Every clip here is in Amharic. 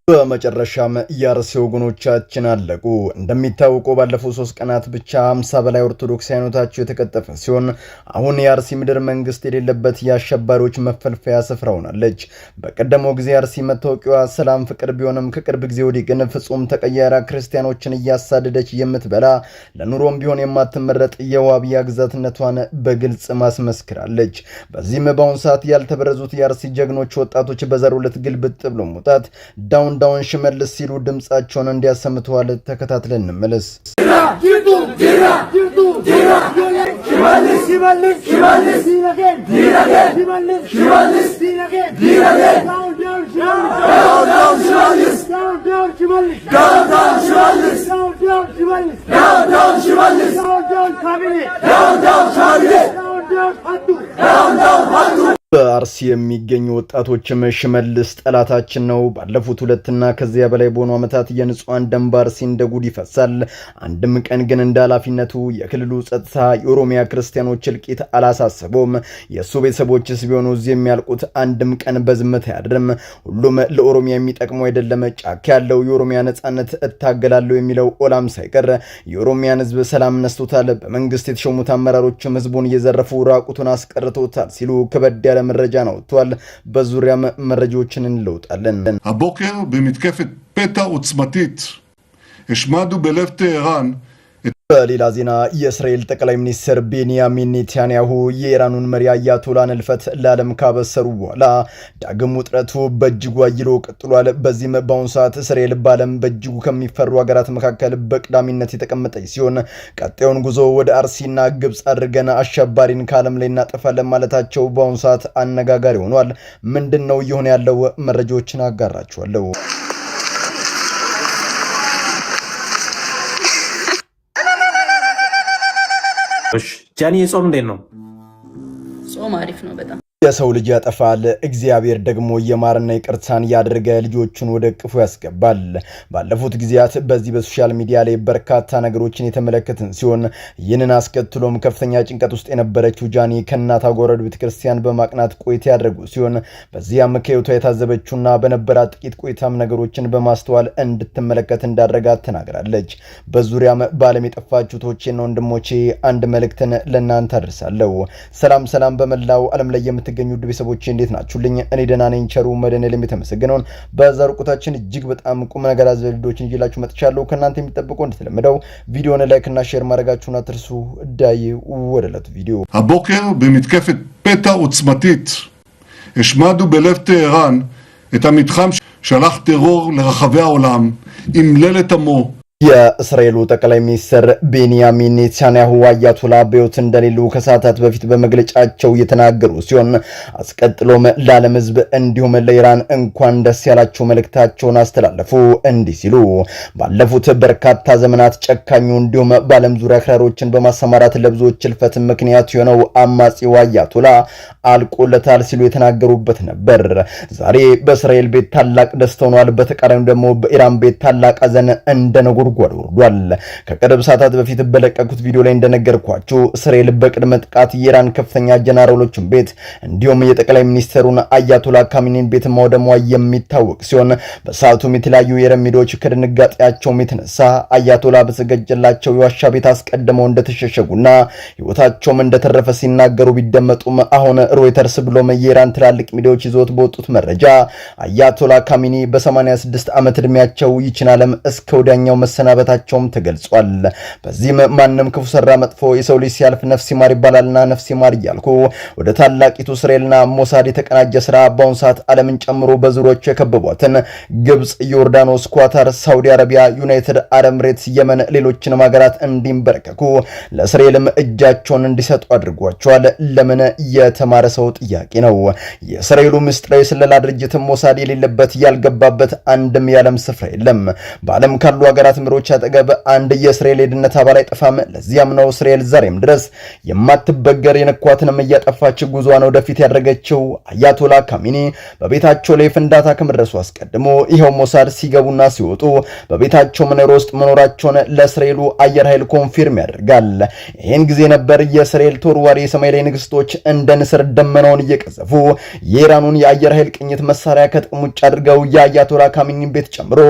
በመጨረሻም የአርሲ ወገኖቻችን አለቁ። እንደሚታወቀው ባለፈው 3 ቀናት ብቻ 50 በላይ ኦርቶዶክስ ሃይማኖታቸው የተቀጠፈ ሲሆን አሁን የአርሲ ምድር መንግስት የሌለበት የአሸባሪዎች መፈልፈያ ስፍራ ሆናለች። በቀደመው ጊዜ አርሲ መታወቂያዋ ሰላም፣ ፍቅር ቢሆንም ከቅርብ ጊዜ ወዲህ ግን ፍጹም ተቀያራ ክርስቲያኖችን እያሳደደች የምትበላ፣ ለኑሮም ቢሆን የማትመረጥ የዋብያ ግዛትነቷን በግልጽ ማስመስክራለች። በዚህም በአሁኑ ሰዓት ያልተበረዙት የአርሲ ጀግኖች ወጣቶች በዛሬው ዕለት ግልብጥ ብሎ መውጣት "Down down ሽመልስ" ሲሉ ድምፃቸውን እንዲያሰምተዋል። ተከታትለን እንመለስ። በአርሲ የሚገኙ ወጣቶችም ሽመልስ ጠላታችን ነው፣ ባለፉት 2ና ከዚያ በላይ በሆኑ ዓመታት የንጹሐን ደም በአርሲ እንደ ጉድ ይፈሳል። አንድም ቀን ግን እንደ ኃላፊነቱ የክልሉ ጸጥታ የኦሮሚያ ክርስቲያኖች እልቂት አላሳሰበውም። የእሱ ቤተሰቦችስ ቢሆኑ እዚህ የሚያልቁት አንድም ቀን በዝምታ አያድርም። ሁሉም ለኦሮሚያ የሚጠቅመው አይደለም። ጫካ ያለው የኦሮሚያ ነጻነት እታገላለሁ የሚለው ኦላም ሳይቀር የኦሮሚያን ህዝብ ሰላም ነስቶታል። በመንግስት የተሾሙት አመራሮችም ህዝቡን እየዘረፉ ራቁቱን አስቀርተውታል ሲሉ ከበድ ያለ መረጃ ነው ወጥቷል። በዙሪያም መረጃዎችን እንለውጣለን። הבוקר במתקפת פתע עוצמתית השמדנו בלב טהרן በሌላ ዜና የእስራኤል ጠቅላይ ሚኒስትር ቤንያሚን ኔታንያሁ የኢራኑን መሪ አያቶላን እልፈት ለዓለም ካበሰሩ በኋላ ዳግም ውጥረቱ በእጅጉ አይሎ ቀጥሏል። በዚህም በአሁኑ ሰዓት እስራኤል በዓለም በእጅጉ ከሚፈሩ ሀገራት መካከል በቀዳሚነት የተቀመጠች ሲሆን ቀጣዩን ጉዞ ወደ አርሲና ግብፅ አድርገን አሸባሪን ከዓለም ላይ እናጠፋለን ማለታቸው በአሁኑ ሰዓት አነጋጋሪ ሆኗል። ምንድን ነው እየሆነ ያለው? መረጃዎችን አጋራችኋለሁ። ጃኒ፣ የጾም እንዴት ነው? ጾም አሪፍ ነው በጣም። የሰው ልጅ ያጠፋል፣ እግዚአብሔር ደግሞ የማርና ይቅርታን ያደረገ ልጆቹን ወደ እቅፉ ያስገባል። ባለፉት ጊዜያት በዚህ በ social media ላይ በርካታ ነገሮችን የተመለከትን ሲሆን ይህንን አስከትሎም ከፍተኛ ጭንቀት ውስጥ የነበረችው ጃኒ ከእናት አጎረዱ ቤተክርስቲያን በማቅናት ቆይታ ያደረጉ ሲሆን በዚያም ከህይወቷ የታዘበችውና በነበራት ጥቂት ቆይታም ነገሮችን በማስተዋል እንድትመለከት እንዳደረጋት ተናግራለች። በዙሪያም በዓለም የጠፋችሁ እህቶቼና ወንድሞቼ አንድ መልእክትን ለእናንተ አደርሳለሁ። ሰላም ሰላም፣ በመላው ዓለም ላይ የምትገኙ ውድ ቤተሰቦቼ እንዴት ናችሁልኝ? እኔ ደህና ነኝ። ቸሩ መድኃኔዓለም የተመሰገነውን። በዛሬው ቆይታችን እጅግ በጣም ቁም ነገር አዘል ቪዲዮዎችን ይዤላችሁ መጥቻለሁ። ከእናንተ የሚጠበቀው እንደተለመደው ቪዲዮን like እና share ማድረጋችሁን አትርሱ። ዳይ ወደ ዕለቱ ቪዲዮ። הבוקר במתקפת פתע עוצמתית השמדנו בלב טהרן את המתחם שלח טרור לרחבי העולם, אמלל את עמו. የእስራኤሉ ጠቅላይ ሚኒስትር ቤንያሚን ኔታንያሁ አያቶላ በሕይወት እንደሌሉ ከሰዓታት በፊት በመግለጫቸው የተናገሩ ሲሆን አስቀጥሎም ለዓለም ሕዝብ እንዲሁም ለኢራን እንኳን ደስ ያላቸው መልእክታቸውን አስተላለፉ። እንዲህ ሲሉ፣ ባለፉት በርካታ ዘመናት ጨካኙ እንዲሁም በዓለም ዙሪያ አክራሪዎችን በማሰማራት ለብዙዎች እልፈት ምክንያት የሆነው አማጺው አያቶላ አልቆለታል ሲሉ የተናገሩበት ነበር። ዛሬ በእስራኤል ቤት ታላቅ ደስታ ሆኗል። በተቃራኒው ደግሞ በኢራን ቤት ታላቅ ሐዘን እንደ ነጎድጓድ ወርዷል። ከቅርብ ሰዓታት በፊት በለቀኩት ቪዲዮ ላይ እንደነገርኳችሁ እስራኤል በቅድመ ጥቃት የኢራን ከፍተኛ ጀነራሎችን ቤት እንዲሁም የጠቅላይ ሚኒስትሩን አያቶላ ካሚኒን ቤት ማውደሟ የሚታወቅ ሲሆን በሰዓቱም የተለያዩ የኢራን ሚዲያዎች ከድንጋጤያቸውም የተነሳ አያቶላ በተዘጋጀላቸው የዋሻ ቤት አስቀድመው እንደተሸሸጉና ሕይወታቸውም እንደተረፈ ሲናገሩ ቢደመጡም አሁን ሮይተርስ ብሎም የኢራን ትላልቅ ሚዲያዎች ይዘውት በወጡት መረጃ አያቶላ ካሚኒ በ86 ዓመት ዕድሜያቸው ይችን ዓለም እስከ ወዲያኛው መሰናበታቸውም ተገልጿል። በዚህም ማንም ክፉ ሰራ መጥፎ የሰው ልጅ ሲያልፍ ነፍስ ይማር ይባላልና ነፍስ ይማር እያልኩ ወደ ታላቂቱ እስራኤልና ሞሳድ የተቀናጀ ስራ በአሁኑ ሰዓት ዓለምን ጨምሮ በዙሪያዎቹ የከበቧትን ግብፅ፣ ዮርዳኖስ፣ ኳታር፣ ሳውዲ አረቢያ፣ ዩናይትድ አረብ ኤምሬትስ፣ የመን፣ ሌሎችንም ሀገራት እንዲንበረከኩ ለእስራኤልም እጃቸውን እንዲሰጡ አድርጓቸዋል። ለምን? የተማረ ሰው ጥያቄ ነው። የእስራኤሉ ምስጢራዊ ስለላ ድርጅት ሞሳድ የሌለበት ያልገባበት አንድም የዓለም ስፍራ የለም። በዓለም ካሉ ሀገራት ምርምሮች አጠገብ አንድ የእስራኤል የደህንነት አባል አይጠፋም። ለዚያም ነው እስራኤል ዛሬም ድረስ የማትበገር የነኳትንም እያጠፋች ጉዞዋን ወደፊት ያደረገችው። አያቶላ ካሚኒ በቤታቸው ላይ ፍንዳታ ከመድረሱ አስቀድሞ ይኸው ሞሳድ ሲገቡና ሲወጡ በቤታቸው መኖሪያ ውስጥ መኖራቸውን ለእስራኤሉ አየር ኃይል confirm ያደርጋል። ይህን ጊዜ ነበር የእስራኤል ተወርዋሪ የሰማይ ላይ ንግስቶች እንደ ንስር ደመናውን እየቀዘፉ የኢራኑን የአየር ኃይል ቅኝት መሳሪያ ከጥቅም ውጭ አድርገው የአያቶላ ካሚኒን ቤት ጨምሮ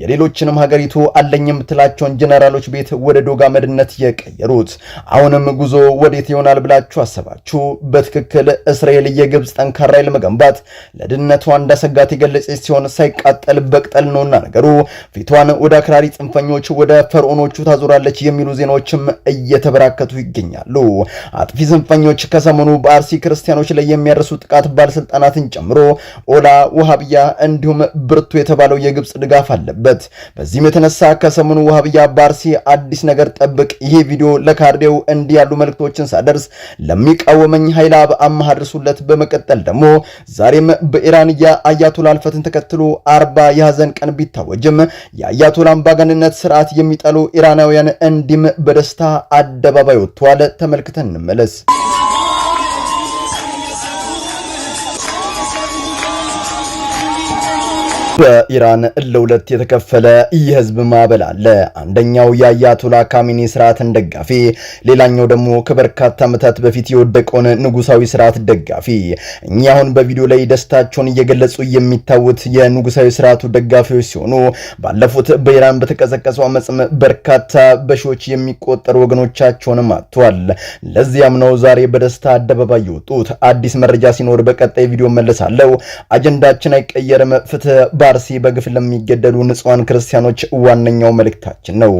የሌሎችንም ሀገሪቱ አለኝ የምትላቸውን ጀነራሎች ቤት ወደ ዶግ አመድነት የቀየሩት። አሁንም ጉዞ ወዴት ይሆናል ብላችሁ አሰባችሁ? በትክክል እስራኤል የግብፅ ጠንካራ ኃይል መገንባት ለደህንነቷ እንዳሰጋት የገለጸች ሲሆን ሳይቃጠል በቅጠል ነውና ነገሩ ፊቷን ወደ አክራሪ ጽንፈኞች ወደ ፈርዖኖቹ ታዞራለች የሚሉ ዜናዎችም እየተበራከቱ ይገኛሉ። አጥፊ ጽንፈኞች ከሰሞኑ በአርሲ ክርስቲያኖች ላይ የሚያደርሱ ጥቃት ባለስልጣናትን ጨምሮ ኦላ፣ ውሃብያ እንዲሁም ብርቱ የተባለው የግብፅ ድጋፍ አለበት። በዚህም የተነሳ ከሰሞኑ ውሃብያ በአርሲ አዲስ ነገር ጠብቅ፣ ይሄ ቪዲዮ ለካድሬው እንዲህ ያሉ መልእክቶችን ሳደርስ ለሚቃወመኝ ኃይል አማህ አድርሱለት። በመቀጠል ደግሞ ዛሬም በኢራን የአያቶላ ህልፈትን ተከትሎ 40 የሀዘን ቀን ቢታወጅም የአያቶላ አምባገነንነት ስርዓት የሚጠሉ ኢራናውያን እንዲህም በደስታ አደባባይ ወጥተዋል። ተመልክተን እንመለስ። በኢራን ለሁለት የተከፈለ የህዝብ ማዕበል አለ። አንደኛው የአያቶላ ካሚኒ ስርዓትን ደጋፊ፣ ሌላኛው ደግሞ ከበርካታ ዓመታት በፊት የወደቀውን ንጉሳዊ ስርዓት ደጋፊ። እኚህ አሁን በቪዲዮ ላይ ደስታቸውን እየገለጹ የሚታዩት የንጉሳዊ ስርዓቱ ደጋፊዎች ሲሆኑ ባለፉት በኢራን በተቀሰቀሰው አመፅም በርካታ በሺዎች የሚቆጠሩ ወገኖቻቸውንም አጥተዋል። ለዚያም ነው ዛሬ በደስታ አደባባይ የወጡት። አዲስ መረጃ ሲኖር በቀጣይ ቪዲዮ መለሳለሁ። አጀንዳችን አይቀየርም። ፍትህ በአርሲ በግፍ ለሚገደሉ ንጹሃን ክርስቲያኖች ዋነኛው መልእክታችን ነው።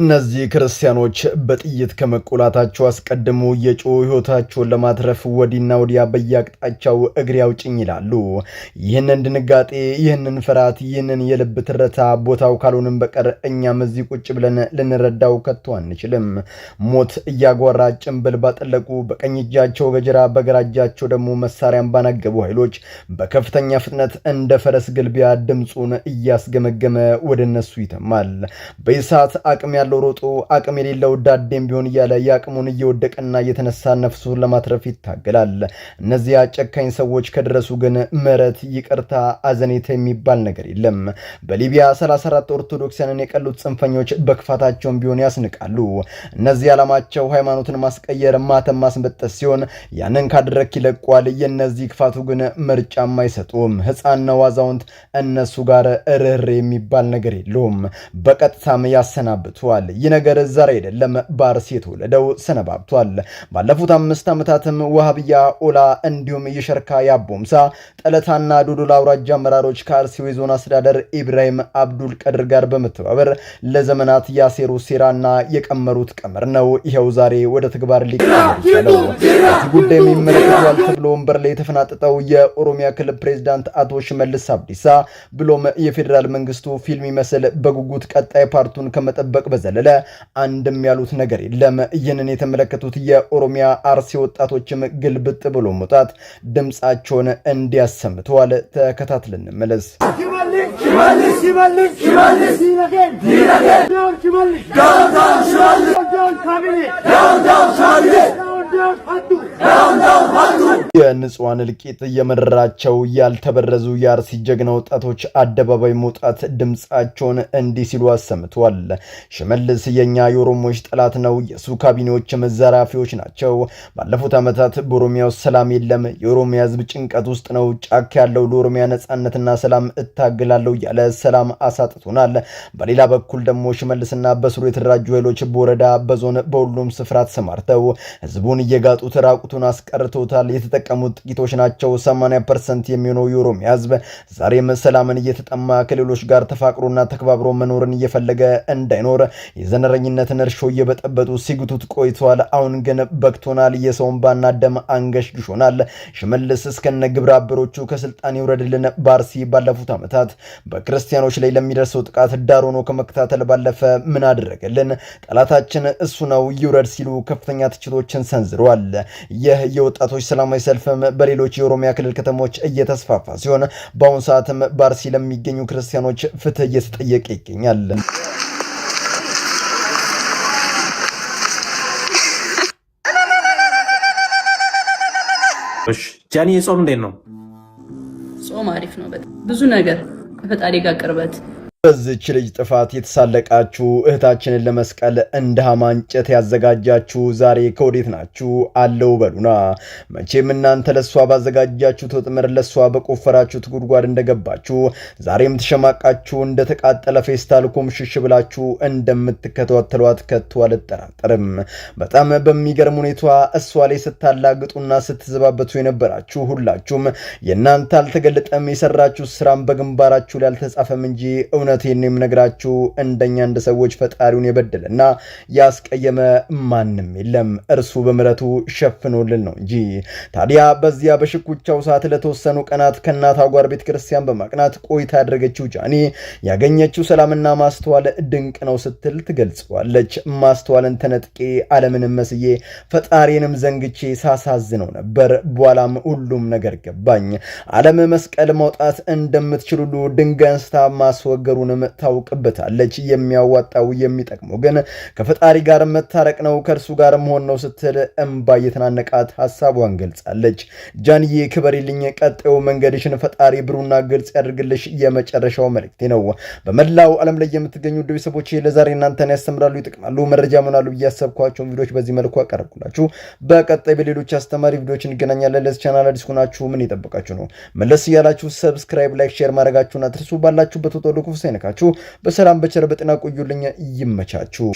እነዚህ ክርስቲያኖች በጥይት ከመቆላታቸው አስቀድሞ የጮሁ ሕይወታቸውን ለማትረፍ ወዲና ወዲያ በየአቅጣጫው እግሬ አውጭኝ ይላሉ። ይህንን ድንጋጤ፣ ይህንን ፍርሃት፣ ይህንን የልብ ትረታ ቦታው ካልሆንም በቀር እኛም እዚህ ቁጭ ብለን ልንረዳው ከቶ አንችልም። ሞት እያጓራ ጭንብል ባጠለቁ በቀኝ እጃቸው ገጀራ በግራ እጃቸው ደግሞ መሳሪያን ባነገቡ ኃይሎች በከፍተኛ ፍጥነት እንደ ፈረስ ግልቢያ ድምፁን እያስገመገመ ወደ እነሱ ይተማል። በዚህ ሰዓት አቅም ያለው ሮጦ አቅም የሌለው ዳዴም ቢሆን እያለ የአቅሙን እየወደቀና እየተነሳ ነፍሱን ለማትረፍ ይታገላል። እነዚያ ጨካኝ ሰዎች ከደረሱ ግን ምሕረት፣ ይቅርታ፣ አዘኔታ የሚባል ነገር የለም። በሊቢያ 34 ኦርቶዶክሳንን የቀሉት ጽንፈኞች በክፋታቸውም ቢሆን ያስንቃሉ። እነዚህ ዓላማቸው ሃይማኖትን ማስቀየር፣ ማተም ማስበጠስ ሲሆን ያንን ካደረክ ይለቋል። የእነዚህ ክፋቱ ግን ምርጫም አይሰጡም። ሕፃን ነው አዛውንት፣ እነሱ ጋር ርኅሬ የሚባል ነገር የለውም። በቀጥታም ያሰናብቷል። ይህ ነገር ዛሬ አይደለም በአርሲ የተወለደው ሰነባብቷል። ባለፉት 5 ዓመታትም ወሃብያ፣ ኦላ እንዲሁም የሸርካ የአቦምሳ ጠለታና ዶዶላ አውራጃ አመራሮች ከአርሲው የዞን አስተዳደር ኢብራሂም አብዱል ቀድር ጋር በመተባበር ለዘመናት ያሴሩ ሴራና የቀመሩት ቀመር ነው። ይኸው ዛሬ ወደ ተግባር ሊቀየር የቻለው። በዚህ ጉዳይ የሚመለከተዋል ተብሎ ወንበር ላይ የተፈናጠጠው የኦሮሚያ ክልል ፕሬዚዳንት አቶ ሽመልስ አብዲሳ ብሎም የፌዴራል መንግስቱ ፊልም ይመስል በጉጉት ቀጣይ part ኡን ከመጠበቅ በዘለለ አንድም ያሉት ነገር የለም። ይህንን የተመለከቱት የኦሮሚያ አርሲ ወጣቶችም ግልብጥ ብሎ መውጣት ድምፃቸውን እንዲያሰምተዋል። ተከታትለን እንመለስ። የንጹሃን እልቂት እየመረራቸው ያልተበረዙ የአርሲ ጀግና ወጣቶች አደባባይ መውጣት ድምፃቸውን እንዲህ ሲሉ አሰምተዋል። ሽመልስ የኛ የኦሮሞዎች ጠላት ነው፣ የሱ ካቢኔዎችም ዘራፊዎች ናቸው። ባለፉት ዓመታት በኦሮሚያ ውስጥ ሰላም የለም። የኦሮሚያ ሕዝብ ጭንቀት ውስጥ ነው። ጫካ ያለው ለኦሮሚያ ነጻነትና ሰላም እታግላለሁ እያለ ሰላም አሳጥቶናል። በሌላ በኩል ደግሞ ሽመልስና በስሩ የተደራጁ ኃይሎች በወረዳ በዞን በሁሉም ስፍራ ተሰማርተው ህዝቡን እየጋጡት ራቁቱን አስቀርተውታል። የተጠቀሙት ጥቂቶች ናቸው። 80% የሚሆነው የኦሮሚያ ህዝብ ዛሬም ሰላምን እየተጠማ ከሌሎች ጋር ተፋቅሮና ተከባብሮ መኖርን እየፈለገ እንዳይኖር የዘረኝነትን እርሾ እየበጠበጡ ሲግቱት ቆይተዋል። አሁን ግን በቅቶናል። የሰው እንባና ደም አንገሽግሾናል። ሽመልስ እስከነ ግብረ አበሮቹ ከስልጣን ይውረድልን። በአርሲ ባለፉት ዓመታት በክርስቲያኖች ላይ ለሚደርሰው ጥቃት ዳር ሆኖ ከመከታተል ባለፈ ምን አደረገልን? ጠላታችን እሱ ነው፣ ይውረድ ሲሉ ከፍተኛ ትችቶችን ሰንዝረዋል። ሰንዝረዋል። ይህ የወጣቶች ሰላማዊ ሰልፍም በሌሎች የኦሮሚያ ክልል ከተሞች እየተስፋፋ ሲሆን በአሁኑ ሰዓትም በአርሲ ለሚገኙ ክርስቲያኖች ፍትህ እየተጠየቀ ይገኛል። ጃኒ፣ የጾም እንዴት ነው? ጾም አሪፍ ነው በጣም። ብዙ ነገር ከፈጣሪ ጋር ቅርበት። በዚች ልጅ ጥፋት የተሳለቃችሁ፣ እህታችንን ለመስቀል እንደ ሃማ እንጨት ያዘጋጃችሁ ዛሬ ከወዴት ናችሁ? አለው በሉና። መቼም እናንተ ለሷ ባዘጋጃችሁት ወጥመድ፣ ለሷ በቆፈራችሁት ጉድጓድ እንደገባችሁ ዛሬም ተሸማቃችሁ እንደተቃጠለ ፌስታል ኩምሽሽ ብላችሁ እንደምትከታተሏት ከቶ አልጠራጠርም። በጣም በሚገርም ሁኔታ እሷ ላይ ስታላግጡና ስትዘባበቱ የነበራችሁ ሁላችሁም የእናንተ አልተገለጠም፣ የሰራችሁ ስራም በግንባራችሁ ላይ አልተጻፈም እንጂ እውነቴን ነው የምነግራችሁ፣ እንደኛ እንደ ሰዎች ፈጣሪውን የበደለና ያስቀየመ ማንም የለም። እርሱ በምሕረቱ ሸፍኖልን ነው እንጂ። ታዲያ በዚያ በሽኩቻው ሰዓት ለተወሰኑ ቀናት ከእናት አጓር ቤተ ክርስቲያን በማቅናት ቆይታ ያደረገችው ጃኒ ያገኘችው ሰላምና ማስተዋል ድንቅ ነው ስትል ትገልጸዋለች። ማስተዋልን ተነጥቄ፣ ዓለምንም መስዬ፣ ፈጣሪንም ዘንግቼ ሳሳዝነው ነበር። በኋላም ሁሉም ነገር ገባኝ። ዓለም መስቀል ማውጣት እንደምትችል ሁሉ ድንጋይ አንስታ ማስወገሩንም ታውቅበታለች። የሚያዋጣው የሚጠቅመው ግን ከፈጣሪ ጋር መታረቅ ነው፣ ከእርሱ ጋር መሆን ነው ስትል እምባ እየተናነቃት ሀሳቧን ገልጻለች። ጃንዬ ክበሪልኝ፣ ቀጣዩ መንገድሽን ፈጣሪ ብሩና ግልጽ ያድርግልሽ የመጨረሻው መልእክቴ ነው። በመላው ዓለም ላይ የምትገኙ ውድ ቤተሰቦቼ ለዛሬ እናንተን ያስተምራሉ፣ ይጠቅማሉ፣ መረጃ ይሆናሉ ብዬ ያሰብኳቸውን ቪዲዮዎች በዚህ መልኩ አቀረብኩላችሁ። በቀጣይ በሌሎች አስተማሪ ቪዲዮዎች እንገናኛለን። ለዚህ ቻናል አዲስ ከሆናችሁ ምን እየጠበቃችሁ ነው? መለስ እያላችሁ subscribe፣ like፣ share ማድረጋችሁን አትርሱ። ባላችሁበት ወጥቶ ክፉ ሳይነካችሁ በሰላም በቸር በጤና ቆዩልኝ። ይመቻችሁ።